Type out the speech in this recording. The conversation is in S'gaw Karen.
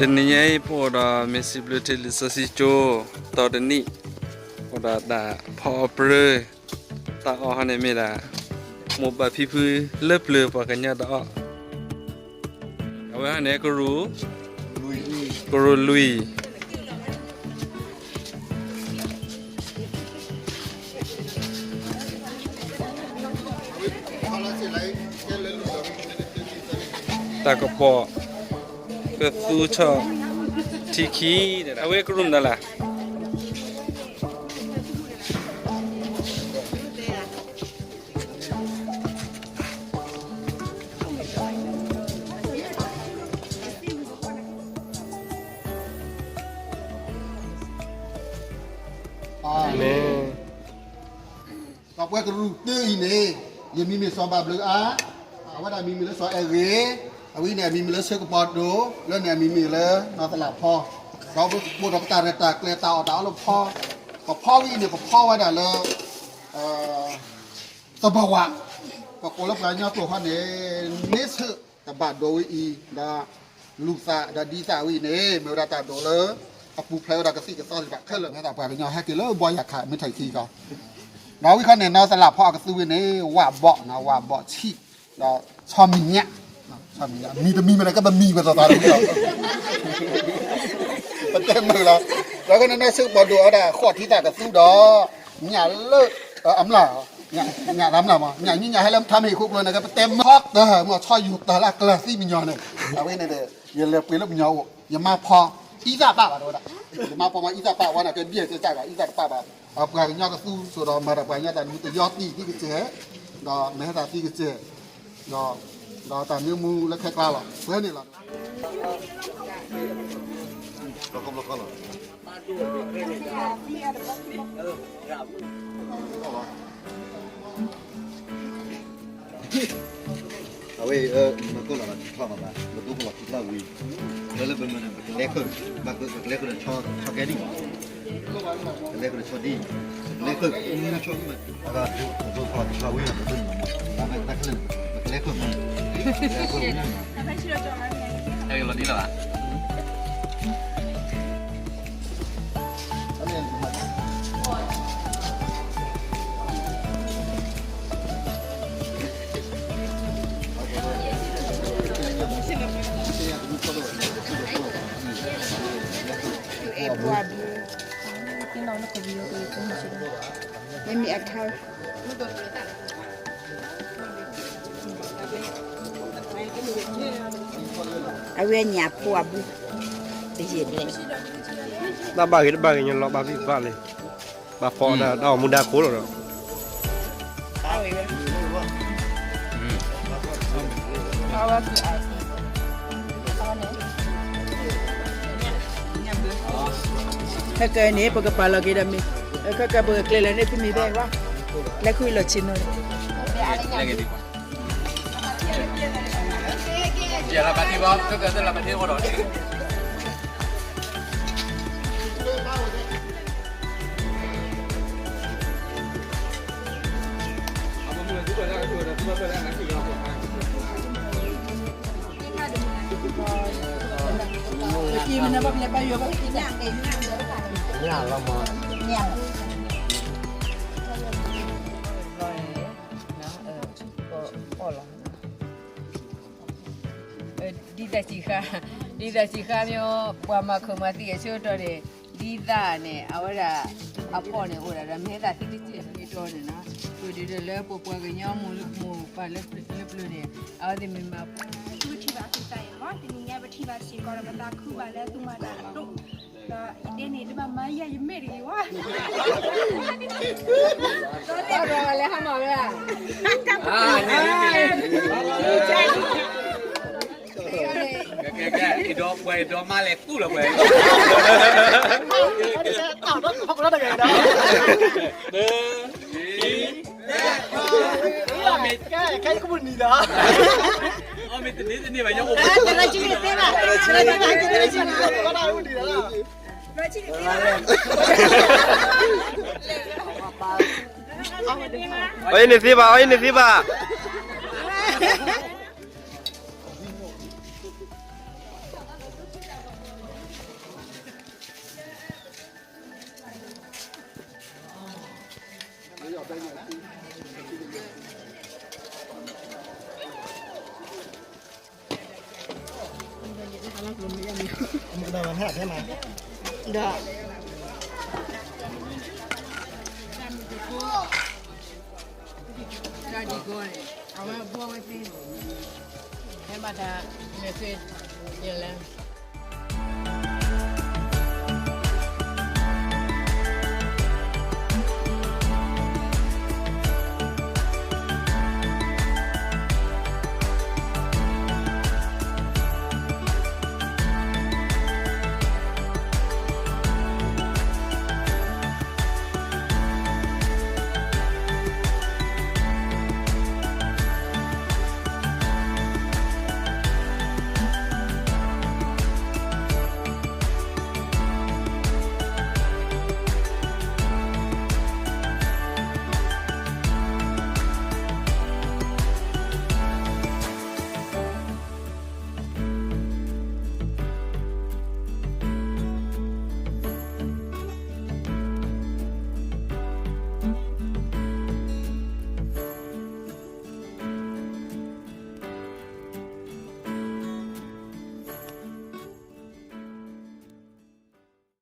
တနံၤညါအံၤ ပအိၣ်ဒီးမ့ၢ်စံးဘျုးထံလံာ်စီဆှံကၠိ တီတနံၣ်, အိၣ်ဒီးတၢ်ဖီအီၣ်ပြၢ, တၢ်အီၣ်ဟီန့ၣ်မ့ၢ်ဒၣ် မိၢ်ပၢ်ဖံဖုလၢပျၢၤပှၤကညီတၢ်အီၣ်, အဝဲဟီန့ၣ် ကရူၢ်, ကရူၢ်လွံၢ် တၢ်ကပီၤ ကသူဆီၣ်ထံခံ, အဝဲကရူၢ်မနုၤလဲၣ်. အၤမ့ၣ်. ဒီးပဝဲကရူၢ်တၢအံၤန့ၣ် ယမံၤမ့ၢ်စီၤဘၣ်ဘျုးအါ, အဝဲဒၣ်မံၤမ့ၢ်လၢစီၤအဲၣ်ဂ့ၤ, အဝဲအံၤန့ၣ် အမံၤမ့ၢ်လၢဆၢကပီၤဒိၣ်, လၢန့ၣ်အမံၤမ့ၢ်လၢနီၢ်သလၣ်ဖီ, ဒီးပကိးဒီးပတၢ်ရဲၣ်တၢ်ကျဲၤတၢ်အီၣ်တၢ်အီလၢဖီ, ပဖီဝဲအံၤန့ၣ် ပဖီဝဲဒၣ်လၢ သဘၣ်ဝး, ပကိးလၢပှၤကညီကျိာ်ခီန့ၣ် န့ဆၢၣ်တဘၣ်ဒိဝဲအံၤ, ဒီးလူၤသးဒီးဒ်သးဝဲအံၤန့ၣ် မ့ၢ်ဝဲဒၣ်တၢ်ဒိးလၢ အပူၤဖျဲးဝဲဒၣ်ကသံၣ်ကသီသ့ၣ်တဖၣ်ခဲလၢာ်, မ့ၢ်ဒၣ်ပှၤကညီဟဲက့ၤလၢဘီယၣ်ခး မ့ၢ်ထံၣ်ခံကီး, ဒီးဝဲခီန့ၣ် နီၢ်သလၣ်ဖီအကသူဝဲန့ၣ် ဝၣ်ဘီၣ်, ဝၣ်ဘီၣ်ဆံး, ဒီးဆီမံၤညၣ်, ဆီမံၤညၣ် မံၤတမံၤမ့ၢ်န့ၣ် ကဘၣ်မံၤဝဲသီသီတမံၤလီၤ. ပတဲမုာ်လီၤ, ဒီးကန့ၣ် ဆၢကပီၤဒိၣ်အဝဲဒၣ်ဃီၣ်ထံသၣ်ကသူဒီး ညၣ်လၢ အမျၢ်, ညၣ်လၢအမျၢ်မး, ညၣ်မံၤညၣ်ဟဲလၢထါမ့ၢ်ဃိကျိန့ၣ် ကပတဲမုာ်တၢ်, မ့ၢ်ဆီယူၤတၢ်လၢအကျၢၤသံမံၤညီန့ၣ်, အဝဲန့ၣ်ဒီး ယလဲၤပှ့ၤလၢမံၤညီအိၣ်, ယမါဖီ, အံသၣ်ပာ်ဘၣ်တဝဲဒၣ်, ယမါဖီမး အံသၣ်ပာ်ဝဲန့ၣ် ကဲဘျဲၣ်ကဲကၢ်ဂၤ အံသၣ်တပာ်ဘၣ်, ပှၤကညီကသူစိၤဒီး မၤတၢ်ပှၤကညီတၢ်မူတယီတံၢ်သံကစဲၢ်, ဒီးမ့ၢ်ဟဲတၢ်သံကစဲၢ်, ဒီး ဒီးတၢ်မံမူလၢခဲကျါလီၤ, ပှဲၤန့ၣ်လီၤ. အဝဲ မ့ၢ်ကိၣ်လီၤထီၣ်မးဘၣ်, မ့ၢ်ကိၣ်လီၤထီၣ်ဝံၤ, လၢလၢပမ့ၢ်န့ၣ် ပကလဲၤဃုာ်, ပကလဲၤဃုာ်ဒီးဆီကဲဒံၣ်, ပကလဲၤဃုာ်ဒီးဆီဒံၣ်, ပကလဲၤဃုာ်, အဒိကလီၤဆီဝံၤ ပကလဲၤဃုာ်မး, ပကလဲၤဃုာ်မး, ပကလဲၤဃုာ်မး, ဟဲက့ၤလီၤဒ်လီၤဘၣ်. မ့မ့ၢ်အခါ အဝဲညၣ်ဖိအဘု, တယံာ်ဘျဲၣ်, တၢ်ဘၣ်ဂ့ၤတဘၣ်ဂ့ၤ ညီလီၤဘၣ်ဘံၣ်ဘၣ်လံ, ဘၣ်ဖီတၢ်အီၣ်မူဒါကိးလီၤဒီး ခဲကနံၣ် ပကပာ်လီၤက့ၤဒီးမ့ၢ်, ခဲကနံၣ် ပကပာ်လီၤက့ၤဒီးမ့ၢ်, ခဲကနံၣ် ပကကျဲၤလီၤန့ၣ် သုမ့ၢ်ဘဲဝဲ, လဲၤဃုလီၤဆ့ၣ်နီၤန့ၣ် လၢပတံၢ်ဘၣ်, ခဲကနံၣ် လၢပတံၢ်အိၣ်ဒီး ဒ်သးစံးဃာ်, ဒ်သးစံးဃာ်မ့ၢ် ပှၤမၤခိၣ်မၤသံအဆၢကတီၢ်န့ၣ်, ဒ်သးန့ၣ် အဝဲဒၣ် အဖီၣ်န့ၣ်အိၣ်ဒၣ်ဒီး မ့ၢ်သးသံကစဲၢ်မ့ၢ်တီန့ၣ်နီၤ, ပဒုးဒီးလၢပပှၤကညီမိၢ်ပၢ်လၢပျၢၤန့ၣ် အဝဲသ့ၣ်မ့ၢ်မၤ ပထံၣ်ဘၣ်သုသးအံၤမး, တနံၤညါပထံၣ်ဘၣ်စ့ၢ်ကီးဒီး ပသးခုဘၣ်လၢသုမၤတၢ်ဒိၣ်, ဒီးယတဲန့ၣ် တဘၣ်မၤယၤယမဲာ်တဂ့ၤဝဲ, ဘၣ်ဒီးလဲၤဟးမၤဝဲဒၣ် ကဲ ကဲ ကဲ အံၤဒီးပှဲၤဒီးမါလဲၤကူၣ်လီၤပှဲၤ, တၢ်ဒီး အမ့ၢ်တန့ၢ်တန့ၢ်ဘၣ် ညိၣ်အိၣ်ဘၣ်, အအံၤန့ၣ်သ့ဘၣ်, အအံၤန့ၣ်သ့ဘၣ်. ဒီး တၢ်ဒ်ကိးန့ၣ် အဝဲဘှီဝဲသ့ ဟဲဘၣ်တၢ်မဲာ်ချံ ယလဲၣ်